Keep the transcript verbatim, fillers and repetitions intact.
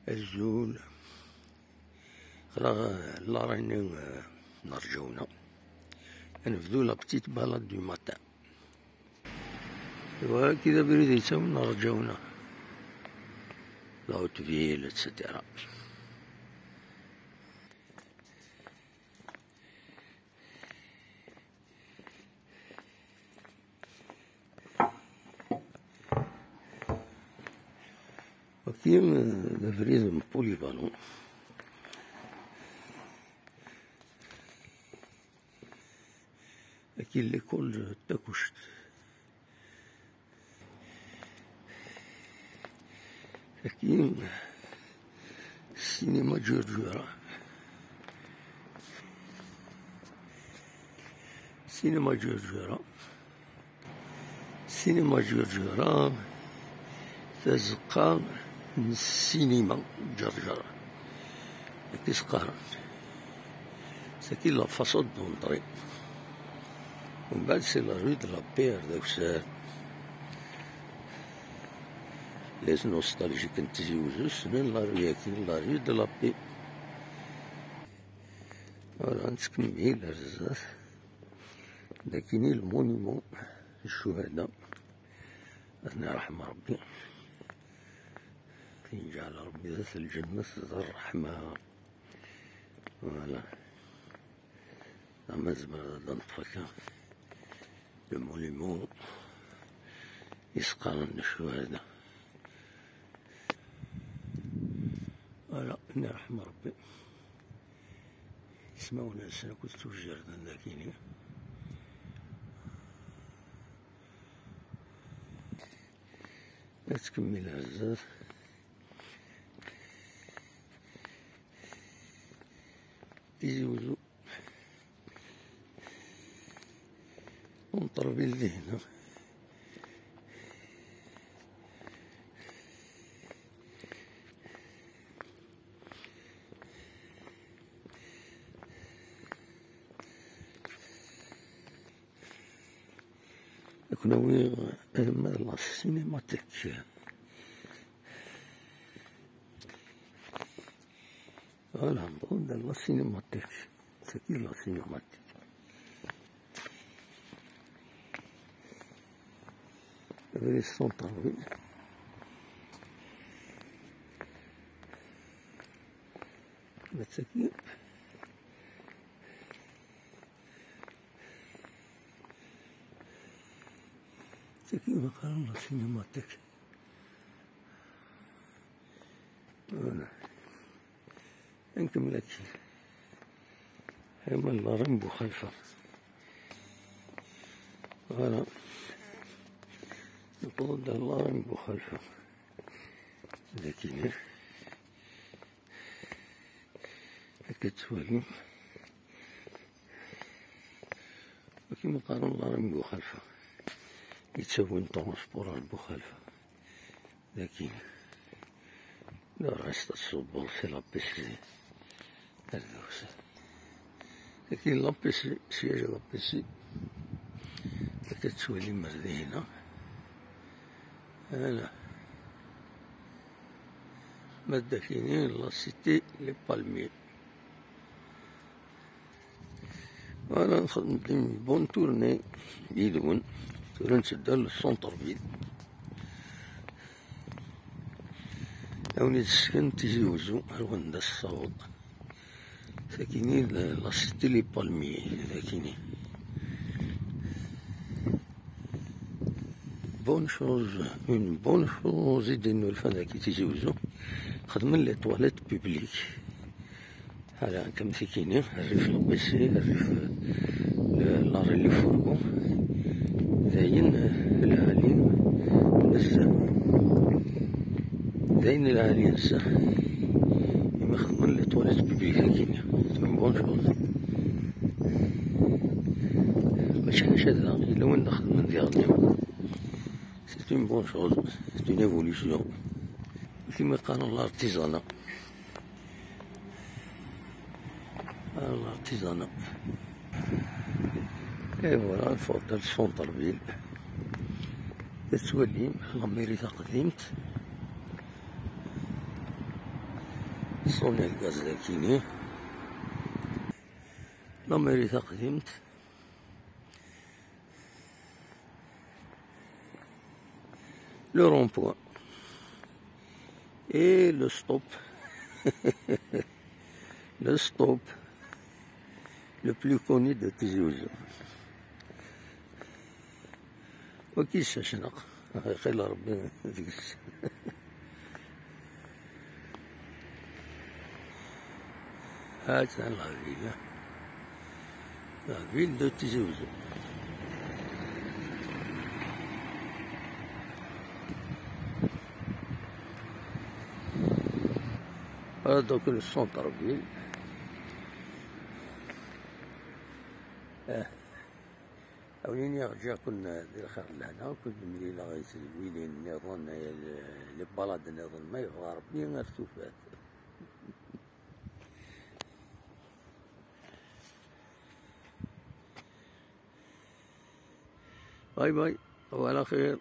Azul. Aql-aɣ, eh, la Réunion, eh, n Rǧawna. Ad nebdu la petite balade du matin. Wagi d abrid yettawin n Rǧawna. La Haute-Ville, et cetera. Wagi, eh, d abrid n Polyvalent. Wagi l'école de Takuct. Wagi, cinéma Ǧurǧura. Cinéma Ǧurǧura. Cinéma Ǧurǧura, tazeqqa n cinéma Ǧurǧura. Akka i s-qqaren. C'est la façade d'entrée. Umbeɛd, c'est la rue de la Paix, d awsar. Les nostalgiques n Tizi Uzzu ssnen la rue-agi, la rue de la Paix. Voilà, nettkemmil ar zdat. Dagini le monument n ccuhada. Ad nirḥem Rebbi. Ad yenǧeɛel Rebbi dat lǧennet d ṛṛeḥma. Voilà. Ama nezmer ad neṭṭef akka le monument i s-qqaren ccuhada. Voilà, ad nirḥem Rebbi. Ismawen-nsen akk ttujjren dagini. Ad tkemmel ar zdat. Tizi Uzzu. Unṭerbil di hna. Ad ken-awiɣ arma d la cinémathèque. Voilà, newweḍ-d ar la cinémathèque. Tagi d la cinémathèque. Abrid centre-ville. Ma d tagi. Tagi ma qqaren la cinémathèque. Voilà. Ad nkemmel akkin. Arma d la rue n Buxalfa. Voilà. Newweḍ-d ar la rue n Buxalfa. Dagini. Akka tettwalim. Akken qqaren la rue n Buxalfa. Yettawin transport ar Buxalfa. Dagi. Le reste ad tṣubbeḍ si la P C. Ar dawsa. Dagi la P C, siège la P C. Akka tettwalim ar dihina. Ala. Ma d dagini, la cité les palmiers. Voilà, nxeddem une bonne tournée yid-wen. Tura nteddu ar le centre-ville. Ad wen-id-sken Tizi Uzzu ar wanda tessaweḍ. Sakini, la, la cité les palmiers, sakini. Bonne chose, une bonne chose i d-innulfan dagi Tizi Uzzu. Xedmen les toilettes publiques. Hala, am tikini, rrif la P C, rrif, eh, la rue les fourgons. Dayen, eh, lɛali nezzeh. Dayen lɛali nezzeh. Imi xedmen les toilettes publiques akini. C'est une bonne chose. Mačči ḥaca da, yella wanda xedmen diɣen. C'est une bonne chose. C'est une évolution. Kima qqaren l'artisanat. L'artisanat. Et voilà, neffeɣ-d ar centre-ville. Tettwalim la mairie taqdimt. Ṣuni lgaz dagini. La mairie taqdimt. Le rond-point. Et le stop. Le stop. Le plus connu de Tizi Ouzou. Waki ccacneq. Xila Rebbi deg-s. Hatan la ville. La ville de Tizi Ouzou. Voilà donc le centre-ville. Ah. Awen-iniɣ ǧǧiɣ-ken di lxir d lehna, ken-id-mlileɣ i tedwilin nniḍen, eh, les balades nniḍen, ma yebɣa Rebbi ar tufat. Bye bye, wa ɛla xir.